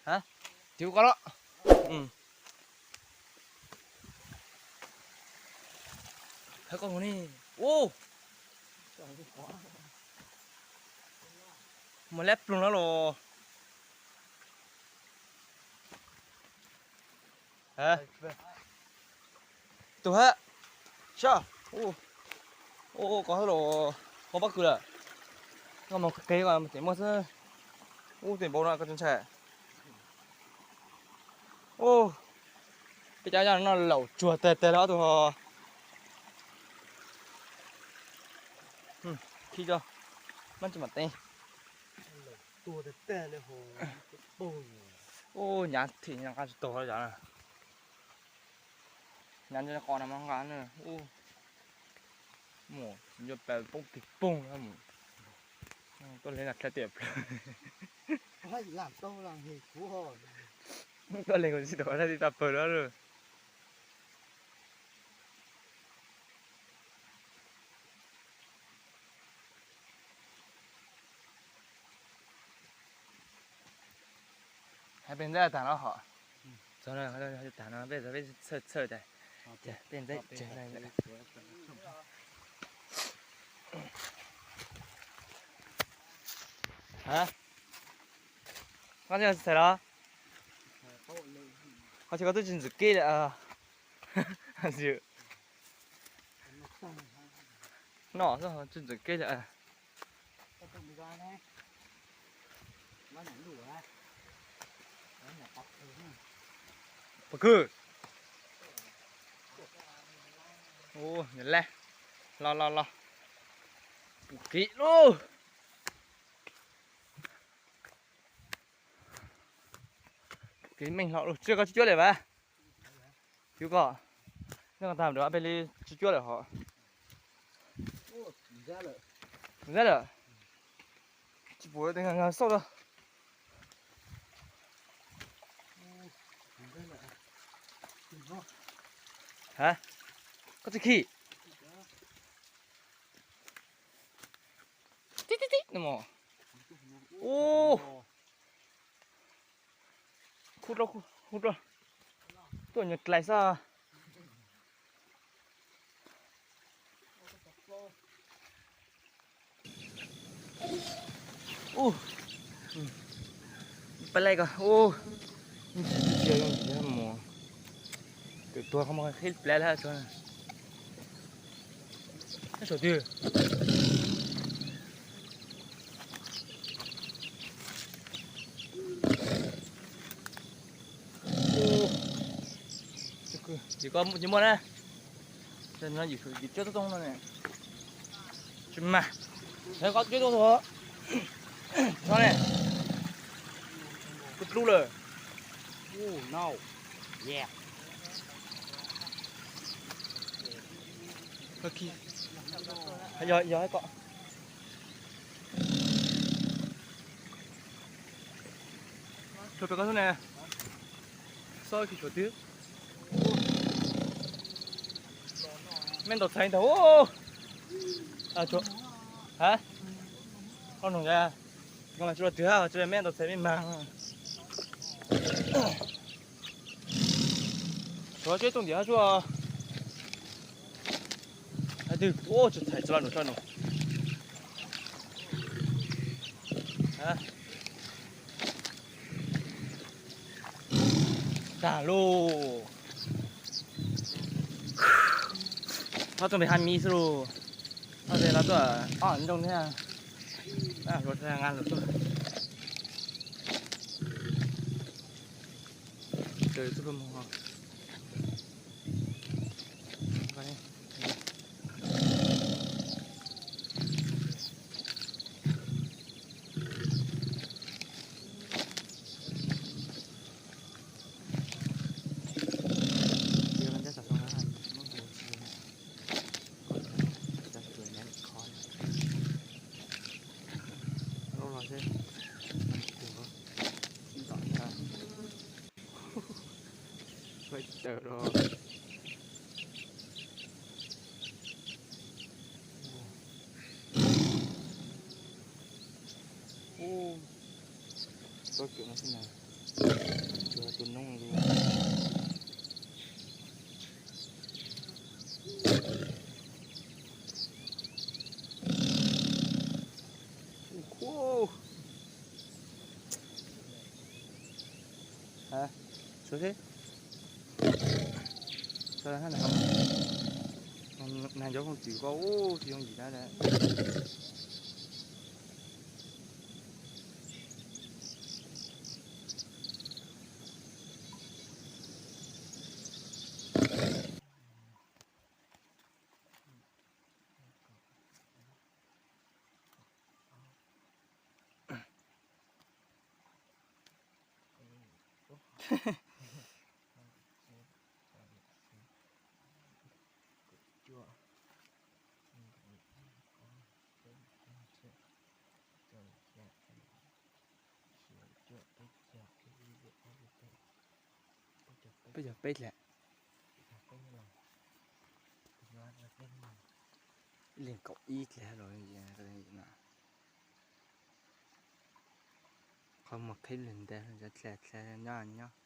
Ha, tiv koj los. Hab koj mus ni. Ub, mus lab ploog no los. Tug hab, sab, ub, koj hab los, koj pob kws lawm. Koj mus qheb koj mus ces muaj xwb. Ub, tej npaum no koj tsis ntshai. Ub, peb cov noj laum tsuag tag tag li ob tug ho. Khib tso, mab tsis mam teeb. Ub, nyav thim nqa tsis taug yom. Nyav nco qos no mas nqa na. Mus nco pas poob tig poog. Tuaj leeg nqa dlha tiam plaws. Tuaj leeg kuv tsis tau dab tsi tau pawg lawm. Hais peb ntxawb tag no hom. Txog no tag no peb txawj txhawj tas. Peb ntxawb tsawg na. Ha, koj tsis txhais los? Ho tsis koj twb tsis ntxim keb lawm. No tsis ntxim keb lawm. Pob kws. Ub, nyob laj. Los los los. Pum kiv lub. Kiv meej hlo lub. Tsis koj tsis cuab lawm vas? Cuab koj. Nej koj tag peb li tsis cuab lawm hos. Zab lawm. Tsis pum, xauj rau. Ha, koj tsis khij. Tib tib tib no mog. Ub, khub rau, khub rau. Tuaj nyuag dlais xwb. Ub, pab laij ko ub, ntsia ntsia mus. Twb tuag qhov muag qhib plab lawm tso. Saum twg? Ces koj muaj na. Yim cuab toob toob no ne. Tsis mag. Yog koj cuab toob toob no ne. Kuv dlub lawm. Yog, yog koj. Tshuav pem koj xwb ne. Xob kis tshuav twg. Me ntaus txhais ntag. Ha, koj nug, tsis los twg ha, tsis me ntaus txhais me mag. Tshuav tsob tooj ntiav hab tsuag. Hais twg, tsis txhais txog no tso no. Tag lauj. Ob tug npe ha mi xwb lauj. Ob tug no tuaj ob nrooj thiab. Luag nqa lawm tuaj. Txawm txuj pug mus. Pab tawm los. Ub, tsob cuam no xwb na. Tsuag tus noob li. Ua, tsuag thiab. Tsuag hab, nag cov kooj txwm ko ua tsis yooj yim na. Peb caug peb dlawm. Ib leeg kaum ib dlawm los no. Qhov muag qhib lwg ntawd, dlawm dlawm nyob nyob.